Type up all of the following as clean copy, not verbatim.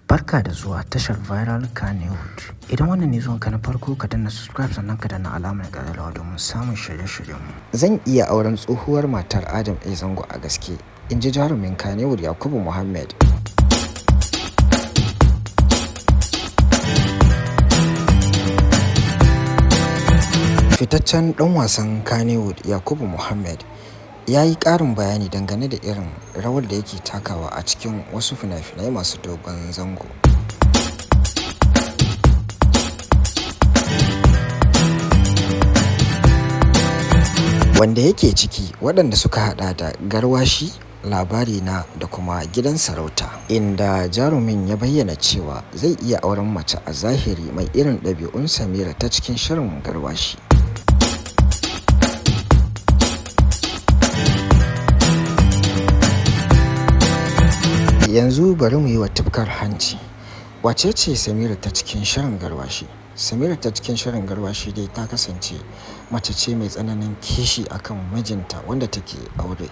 Barka da zuwa tashar Viral Kannywood. Idan wannan ne zuwanka na farko, ka danna subscribe sannan ka danna alamar ƙararrawa domin samun shirye-shiryenmu. Zan iya auren tsohuwar matar Adam A. Zango a gaske, in ji jarumin Kannywood Yakubu Muhammad. Fitaccen ɗan wasan Kannywood Yakubu Muhammad ya yi ƙarin bayani dangane da irin rawar da yake takawa a cikin wasu fina-finai masu dogon zango. Wanda yake ciki waɗanda suka haɗa da Garwashi, Labarina da kuma Gidan Sarauta. Inda jarumin ya bayyana cewa zai iya auren mace a zahiri mai irin ɗabi'un Samira ta cikin shirin Garwashi. Yanzu bari mu yi wa tufkar hanci. Wace ce Samira ta cikin shirin Garwashi? Samira ta cikin shirin Garwashi dai ta kasance mace ce mai tsananin kishi akan mijinta wanda take aure.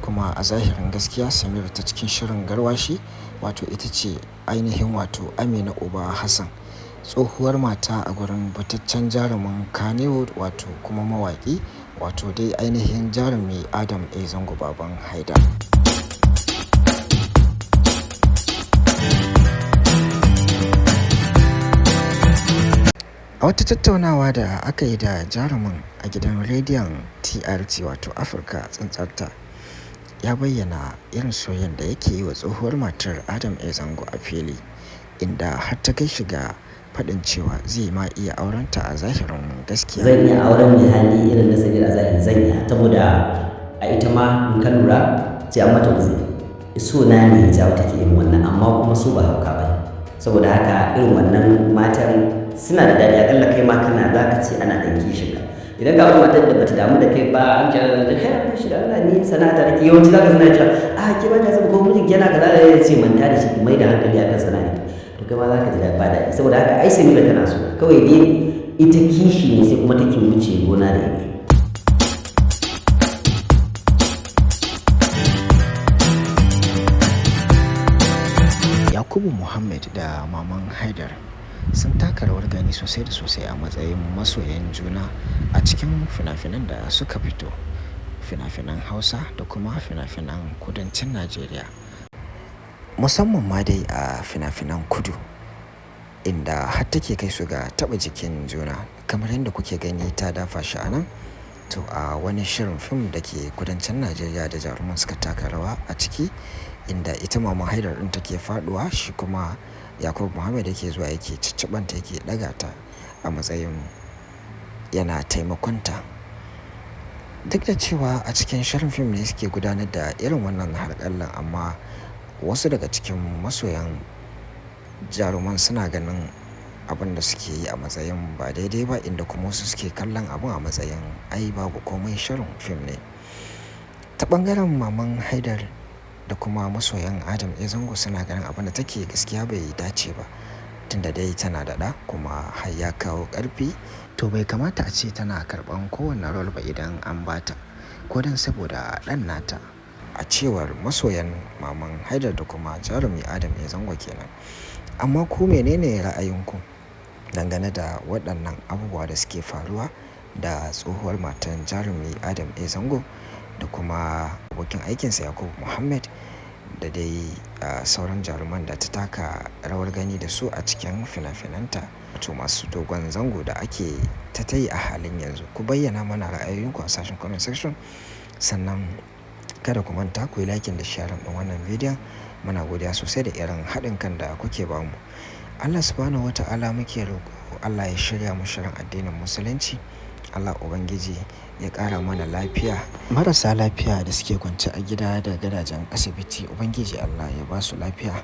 Kuma a zahirin gaskiya, Samira ta cikin shirin Garwashi wato ita ce ainihin wato Amina Uba Hassan, tsohuwar mata a gurin fitaccen jarumin Kannywood wato kuma mawaƙi wato dai ainihin jarumi Adam A. Zango Baban Haidar. A wata tattaunawa da aka yi da jarumin a gidan rediyon TRT wato Afirka Tsantsarta, ya bayyana irin soyayyar da yake yi wa tsohuwar matar Adam A. Zango a fili, inda har ta kai shi ga faɗin cewa zai ma iya aurenta a zahirin gaskiya. Zan iya auren mai hali irin na Samira a zahiri, zan iya, saboda a ita ma in ka lura sai an mata uzuri. So na ne ya jawo take yin wannan, amma kuma so ba hauka ba. Saboda haka irin wannan matan suna da daɗi, akalla kai ma kana za ka ce ana ɗan kishin ka. Idan ka auri matar da bata damu da kai ba, an ce da kai an shi da Allah ni sana'a ta nake, yawanci za ka suna cewa a ke ba ta son ko mijinki yana kaza, da ya ce manta da shi, ki mai da hankali akan sana'a, to kai ma za ka ji ba daɗi. Saboda haka ai Samira tana so, kawai dai ita kishi ne sai kuma take wuce gona da iri. Yakubu Muhammad da Maman Haidar sun taka rawar gani sosai da sosai a matsayin masoyan juna a cikin fina-finan da suka fito, fina-finan Hausa da kuma fina-finan kudancin Najeriya. Musamman ma dai a fina-finan kudu, inda har take kai su ga taɓa jikin juna kamar yadda kuke gani ta dafa shi a nan. To a wani shirin fim da ke kudancin Najeriya da jaruman suka taka rawa a ciki, inda ita Maman Haidar ɗin take faɗuwa, shi kuma Yakubu Muhammad yake zuwa yake ciccibanta yake ɗaga ta a matsayin yana taimakonta. Duk da cewa a cikin shirin fim ne suke gudanar da irin wannan harƙallan, amma wasu daga cikin masoyan jaruman suna ganin abin da suke yi a matsayin ba daidai ba, inda kuma wasu suke kallon abun a matsayin ai babu komai, shirin fim ne. Ta ɓangaren Maman Haidar da kuma masoyan Adam A. Zango suna ganin abin da take gaskiya bai dace ba, tunda dai tana da ɗa kuma har ya kawo ƙarfi, to bai kamata a ce tana karɓan kowane role ba idan an bata, ko don saboda ɗan nata, a cewar masoyan Maman Haidar da kuma jarumi Adam A. Zango kenan. Amma ku menene ra'ayinku dangane da waɗannan abubuwa da suke faruwa da tsohuwar matan jarumi Adam A. Zango da kuma abokin aikinsa Yakubu Muhammad da dai sauran jaruman da ta taka rawar gani da su a cikin fina-finanta wato masu dogon zango da ake ta tayi a halin yanzu? Ku bayyana mana ra'ayoyinku a sashen comment section. Sannan kada ku manta ku yi liking da sharing ɗin wannan bidiyon. Muna godiya sosai da irin haɗin kan da kuke bamu. Allah subhanahu wa ta'ala muke roƙo, Allah ya shirya mu shirin addinin Musulunci. Allah Ubangiji ya ƙara mana lafiya. Marasa lafiya da suke kwance a gida da gadajen asibiti, Ubangiji Allah ya ba su lafiya.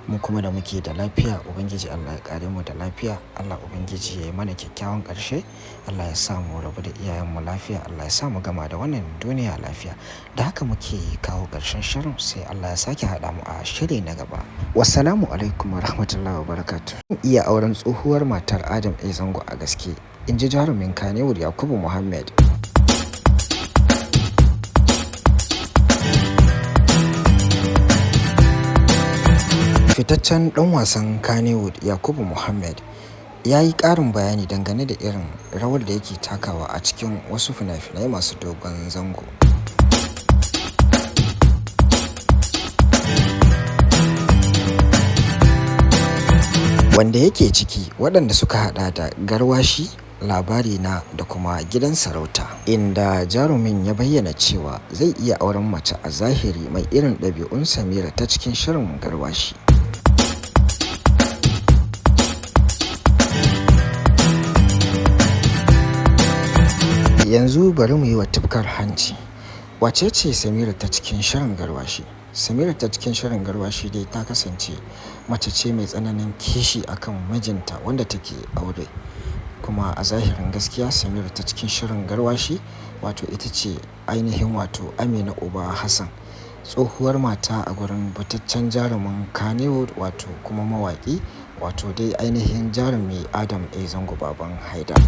Mu kuma da muke da lafiya, Ubangiji Allah ya ƙare mu da lafiya. Allah Ubangiji ya yi mana kyakkyawan ƙarshe. Allah ya sa mu rabu da iyayenmu lafiya. Allah ya sa mu gama da wannan duniya lafiya. Da haka muke kawo ƙarshen shirin, sai Allah ya sake haɗa mu a shiri na gaba. Wassalamu alaikum warahmatullahi wabarakatuh. Iya auren tsohuwar matar Adam A. Zango a gaske, in ji jarumin Kannywood Yakubu Muhammad. Fitaccen ɗan wasan Kannywood Yakubu Muhammad ya yi ƙarin bayani dangane da irin rawar da yake takawa a cikin wasu fina-finai masu dogon zango. Wanda yake ciki waɗanda suka haɗa da Garwashi, Labarina da kuma Gidan Sarauta, inda jarumin ya bayyana cewa zai iya auren mace a zahiri mai irin ɗabi'un Samira ta cikin shirin Garwashi. Yanzu bari mu yi wa tufkar hanci. Wace ce Samira ta cikin shirin Garwashi? Samira ta cikin shirin Garwashi dai ta kasance mace ce mai tsananin kishi akan mijinta wanda take aure. Kuma a zahirin gaskiya Samira ta cikin shirin Garwashi wato ita ce ainihin wato Amina Uba Hassan, tsohuwar mata a gurin fitaccen jarumin Kannywood wato kuma mawaƙi wato dai ainihin jarumi Adam A. Zango Baban Haidar.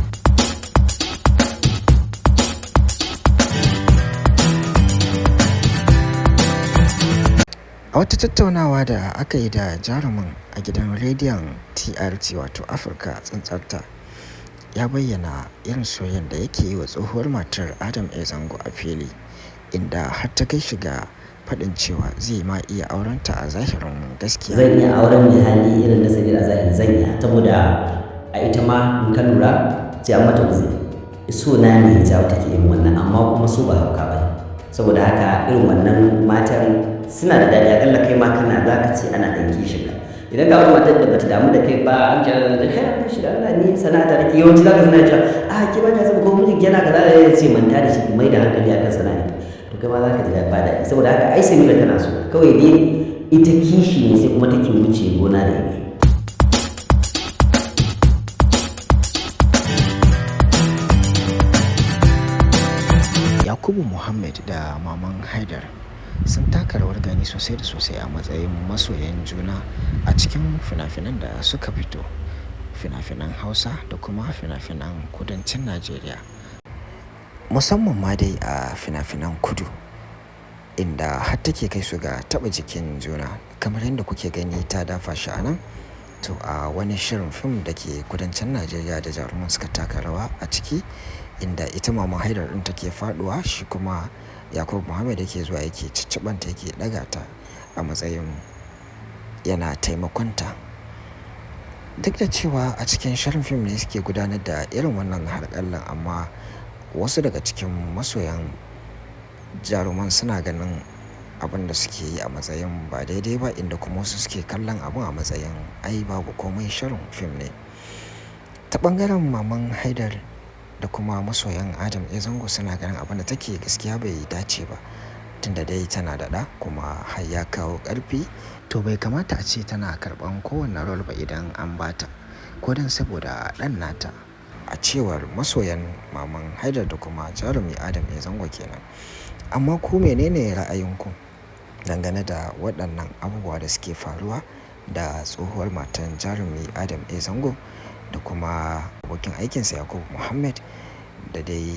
A wata tattaunawa da aka yi da jarumin a gidan rediyon TRT wato Afirka Tsantsarta, ya bayyana irin soyayyar da yake yi wa tsohuwar matar Adam A. Zango a fili, inda har ta kai shi ga faɗin cewa zai ma iya aurenta a zahirin gaskiya. Zan iya auren mai hali irin na Samira a zahiri, zan iya, saboda a ita ma in ka lura sai an mata uzuri. So na ne ya jawo take irin wannan, amma kuma so ba hauka ba ne. Saboda haka irin wannan matan suna da daɗi, akalla kai ma kana za ka ce ana ɗan kishin ka. Idan ka auri matar da bata damu da kai ba, an ce da kai an shi da Allah ni sana'a ta nake, yawanci zaka suna cewa a ke ba ta son ko mijin yana kaza da ya ce manta da shi, mai da hankali akan sana'a, to kai ma za ka ji ba daɗi. Saboda haka ai Samira tana so, kawai dai ita kishi ne sai kuma take wuce gona da iri. Yakubu Muhammad da Maman Haidar sun taka rawar gani sosai da sosai a matsayin masoyan juna a cikin fina-finan da suka fito, fina-finan Hausa da kuma fina-finan kudancin Najeriya. Musamman ma dai a fina-finan kudu, inda har take kai su ga taɓa jikin juna kamar yadda kuke gani ta dafa shi a nan. To a wani shirin fim da ke kudancin Najeriya da jaruman suka taka rawa a ciki, inda ita Maman Haidar ɗin take faɗuwa, shi kuma Yakubu Muhammad yake zuwa yake ciccibanta yake ɗaga ta a matsayin yana taimakonta. Duk da cewa a cikin shirin fim ne suke gudanar da irin wannan harƙallan, amma wasu daga cikin masoyan jaruman suna ganin abin da suke yi a matsayin ba daidai ba, inda kuma wasu suke kallon abun a matsayin ai babu komai, shirin fim ne. Ta ɓangaren Maman Haidar da kuma masoyan Adam A. Zango suna ganin abin da take gaskiya bai dace ba, tunda dai tana da ɗa kuma har ya kawo ƙarfi, to bai kamata a ce tana karɓan kowane role ba idan an bata, ko don saboda ɗan nata, a cewar masoyan Maman Haidar da kuma jarumi Adam A. Zango kenan. Amma ku menene ra'ayinku dangane da waɗannan abubuwa da suke faruwa da tsohuwar matan jarumi Adam A. Zango da kuma abokin aikinsa Yakubu Muhammad da dai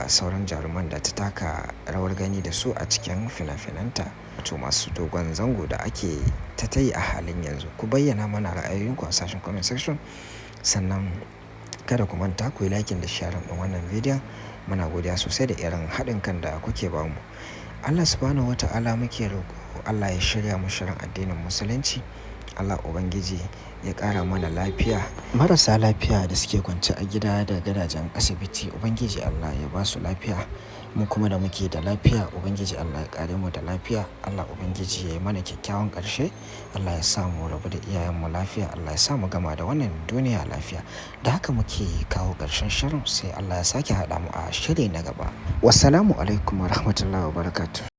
sauran jaruman da ta taka rawar gani da su a cikin fina-finanta wato masu dogon zango da ake ta tayi a halin yanzu? Ku bayyana mana ra'ayoyinku a sashen comment section. Sannan kada ku manta ku yi liking da sharing ɗin wannan bidiyon. Muna godiya sosai da irin haɗin kan da kuke bamu. Allah subhanahu wa ta'ala muke roƙo, Allah ya shirya mu shirin addinin Musulunci. Allah Ubangiji ya ƙara mana lafiya. Marasa lafiya da suke kwance a gida da gadajen asibiti, Ubangiji Allah ya ba su lafiya. Mu kuma da muke da lafiya, Ubangiji Allah ya ƙare mu da lafiya. Allah Ubangiji ya yi mana kyakkyawan ƙarshe. Allah ya sa mu rabu da iyayenmu lafiya. Allah ya sa mu gama da wannan duniya lafiya. Da haka muke kawo ƙarshen shirin, sai Allah ya sake haɗa mu a shiri na gaba. Wassalamu alaikum wa rahmatullahi wa barakatuh.